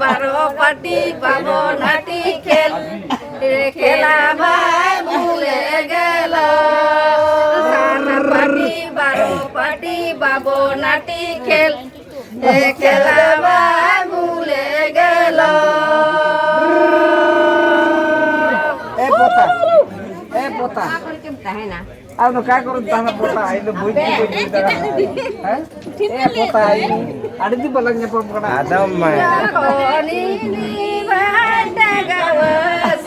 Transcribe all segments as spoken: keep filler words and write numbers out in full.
ᱵᱟᱨᱚ ᱯᱟᱹᱴᱤ ᱵᱟᱵᱚ ᱱᱟᱹᱴᱤ ᱠᱷᱮᱞ, ᱮ ᱠᱷᱮᱞᱟ ᱵᱟᱭ ᱵᱷᱩᱞᱮ ᱜᱮᱞᱚ᱾ ᱥᱟᱛ ᱯᱟᱹᱴᱤ ᱵᱟᱨᱚ ᱯᱟᱹᱴᱤ ᱵᱟᱵᱚ ᱱᱟᱹᱴᱤ ᱠᱷᱮᱞ, ᱮ ᱠᱷᱮᱞᱟ ᱵᱟᱭ ᱵᱷᱩᱞᱮ ᱜᱮᱞᱚ᱾ ᱮ ᱯᱚᱛᱟ, ᱮ ᱯᱚᱛᱟ᱾ ᱛᱟᱦᱮᱱᱟ᱾ ᱟᱫᱚ ᱚᱠᱟ ᱠᱚᱨᱮ ᱛᱟᱦᱮᱱᱟ ᱯᱚᱛᱟ? ᱤᱧ ᱫᱚ ᱵᱟᱹᱧ ᱵᱩᱡᱽ ᱫᱟᱲᱮᱭᱟᱜ ᱠᱟᱱᱟ᱾ ᱦᱮᱸ? ᱮ ᱯᱚᱛᱟ, ᱤᱧ ᱟᱹᱰᱤ ᱫᱤᱱ ᱵᱟᱞᱟᱝ ᱧᱟᱯᱟᱢ ᱠᱟᱱᱟ᱾ ᱟᱫᱚ ᱢᱟ᱾ ᱠᱚᱱᱤ ᱱᱤ ᱵᱟᱱᱰᱟ ᱜᱟᱣᱟ,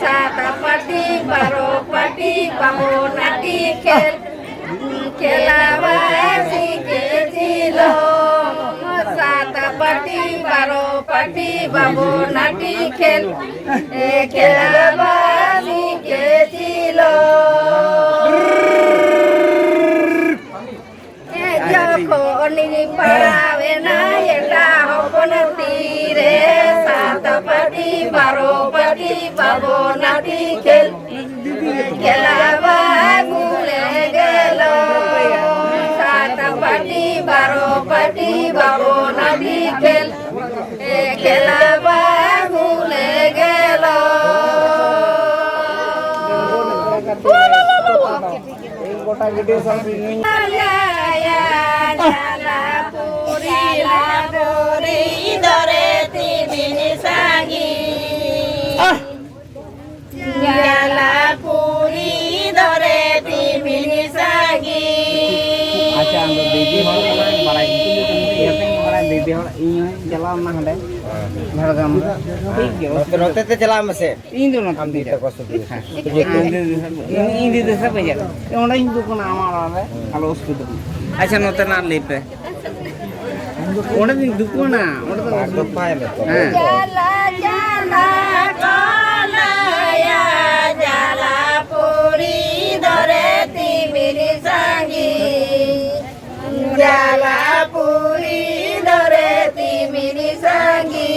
ᱥᱟᱛ ᱯᱟᱹᱴᱤ, ᱵᱟᱨᱚ ᱯᱟᱹᱴᱤ, ᱵᱟᱵᱚ ᱱᱟᱹᱴᱤ ᱠᱷᱮᱞ᱾ ᱠᱷᱮᱞᱟ ᱵᱟᱥᱤ ᱠᱮ ᱪᱤᱞᱚ, ᱥᱟᱛ ᱯᱟᱹᱴᱤ, ᱵᱟᱨᱚ ᱯᱟᱹᱴᱤ, ᱵᱟᱵᱚ ᱱᱟᱹᱴᱤ ᱠᱷᱮᱞ᱾ ᱮ ᱠᱷᱮᱞᱟ ᱵᱟᱥᱤ ᱠᱮ ᱪᱤᱞᱚ᱾ ᱮ ᱡᱚᱠᱷᱚᱱᱤᱧ ᱯᱟᱲᱟᱣᱮᱱᱟ ᱮᱴᱟᱜ ᱦᱚᱯᱚᱱ ᱛᱤᱨᱮ, ᱥᱟᱛ ᱯᱟᱹᱴᱤ, ᱵᱟᱨᱚ ᱯᱟᱹᱴᱤ, ᱵᱟᱵᱚ ᱱᱟᱹᱴᱤ ᱠᱷᱮᱞ᱾ ᱠᱷᱮᱞᱟ ᱵᱟᱭ ᱵᱷᱩᱞᱮ ᱜᱮᱞᱚ, ᱥᱟᱛ ᱯᱟᱹᱴᱤ, ᱵᱟᱨᱚ ᱯᱟᱹᱴᱤ, ᱵᱟᱵᱚ ᱱᱟᱹᱴᱤ ᱠᱷᱮᱞ᱾ ᱮ ᱠᱷᱮᱞᱟ ᱵᱟᱭ ᱵᱷᱩᱞᱮ ᱜᱮᱞᱚ᱾ ᱜᱚᱴᱟ ᱜᱤᱰᱤ ᱥᱟᱶ ᱛᱮ ᱧᱩᱭ᱾ ᱡᱟᱞᱟ ᱯᱩᱨᱤ ᱞᱟᱵᱚᱨᱤ ᱫᱚᱨᱮ ᱛᱤᱢᱤᱱ ᱥᱟᱸᱜᱤ᱾ ᱡᱟᱞᱟ ᱯᱩᱨᱤ ᱫᱚᱨᱮ ᱛᱤᱢᱤᱱ ᱥᱟᱸᱜᱤ᱾ ᱟᱪᱪᱷᱟ, ᱟᱢ ᱫᱚ ᱫᱤᱫᱤ ᱦᱚᱲ ᱠᱟᱱᱟᱢ, ᱵᱟᱲᱟᱭ ᱜᱮ᱾ ᱤᱧ ᱦᱚᱸᱧ ᱪᱟᱞᱟᱣ ᱞᱮᱱᱟ ᱦᱟᱸᱰᱮ ᱡᱷᱟᱲᱜᱨᱟᱢ ᱨᱮ᱾ ᱴᱷᱤᱠ ᱜᱮᱭᱟ, ᱱᱚᱛᱮ, ᱱᱚᱛᱮ ᱛᱮ ᱪᱟᱞᱟᱜ ᱢᱮᱥᱮ᱾ ᱤᱧ ᱫᱚ ᱱᱚᱛᱮ ᱟᱢ ᱫᱤᱫᱤ ᱛᱟᱠᱚ ᱥᱩᱫᱷᱩ᱾ ᱦᱮᱸ᱾ ᱦᱮᱸ, ᱤᱧ ᱫᱤᱫᱤ ᱥᱟᱵ ᱤᱧ ᱪᱟᱞᱟᱜᱼᱟ᱾ ᱚᱸᱰᱮᱧ ᱫᱩᱠ ᱠᱟᱱᱟ ᱟᱢᱟᱜ ᱚᱲᱟᱜ ᱨᱮ, ᱟᱞᱚ ᱚᱥᱩᱵᱤᱫᱷᱟ᱾ ᱟᱪᱪᱷᱟ, ᱱᱚᱛᱮᱱᱟᱜ ᱞᱟᱹᱭ ᱯᱮ᱾ ᱚᱸᱰᱮ ᱫᱚᱧ ᱫᱩᱠ ᱠᱟᱱᱟ, ᱚᱸᱰᱮ ᱫᱚ ᱵᱟᱨ ᱫᱚᱯᱷᱟᱭ ᱢᱮ ᱛᱚ᱾ ᱦᱮᱸ᱾ ᱡᱟᱞᱟ ᱡᱟᱞᱟ ᱠᱚᱞᱟᱭᱟ, ᱡᱟᱞᱟ ᱯᱩᱨᱤ ᱫᱚᱨᱮ ᱛᱤᱢᱤᱱ ᱥᱟᱸᱜᱤ᱾ ᱡᱟᱞᱟ ᱯᱩᱨᱤ ᱫᱚᱨᱮ ᱛᱤᱢᱤᱱ ᱥᱟᱸᱜᱤ᱾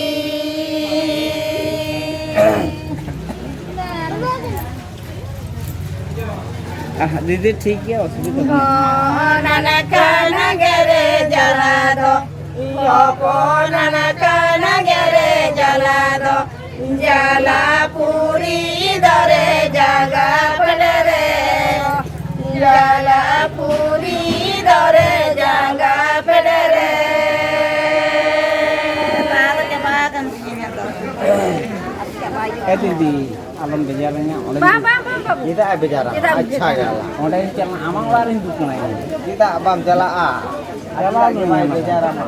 ᱟᱦ, ᱫᱤᱫᱤ, ᱴᱷᱤᱠ ᱜᱮᱭᱟ, ᱚᱥᱩᱵᱤᱫᱷᱟ ᱵᱟᱹᱱᱩᱜ᱾ ᱦᱚᱯᱚᱱ ᱟᱱᱟ ᱠᱟᱱᱟ ᱜᱮᱨᱮ ᱡᱟᱞᱟ ᱫᱚ, ᱦᱚᱯᱚᱱ ᱟᱱᱟ ᱠᱟᱱᱟ ᱜᱮᱨᱮ ᱡᱟᱞᱟ᱾ ᱡᱟᱞᱟᱯᱩᱨᱤ ᱫᱚᱨᱮ ᱡᱟᱸᱜᱟ ᱯᱷᱮᱰ ᱨᱮ, ᱡᱟᱞᱟᱯᱩᱨᱤ ᱫᱚᱨᱮ ᱡᱟᱸᱜᱟ ᱯᱷᱮᱰ ᱨᱮ᱾ ᱮ ᱫᱤᱫᱤ, ᱟᱞᱚᱢ ᱵᱮᱡᱟᱨᱤᱧᱟ, ᱚᱸᱰᱮ ᱵᱟᱝ, ᱵᱟᱝ, ᱵᱟᱝ, ᱵᱟᱝ᱾ ᱪᱮᱫᱟᱜ ᱮ ᱵᱮᱡᱟᱨᱟ? ᱪᱮᱫᱟᱜ ᱮᱢ ᱟᱪᱪᱷᱟ, ᱵᱮᱡᱟᱨᱟ? ᱭᱟᱞᱟ᱾ ᱚᱸᱰᱮᱧ ᱪᱟᱞᱟᱜᱼᱟ, ᱟᱢᱟᱜ ᱚᱲᱟᱜ ᱨᱤᱧ ᱫᱩᱠ ᱠᱟᱱᱟ ᱤᱧ᱾ ᱪᱮᱫᱟᱜ ᱵᱟᱢ ᱪᱟᱞᱟᱜᱼᱟ? ᱪᱟᱞᱟᱣ ᱟᱪᱪᱷᱟ, ᱜᱮ ᱵᱟᱭ ᱢᱮᱱᱟᱢᱟ᱾ ᱵᱮᱡᱟᱨᱟᱢᱟ᱾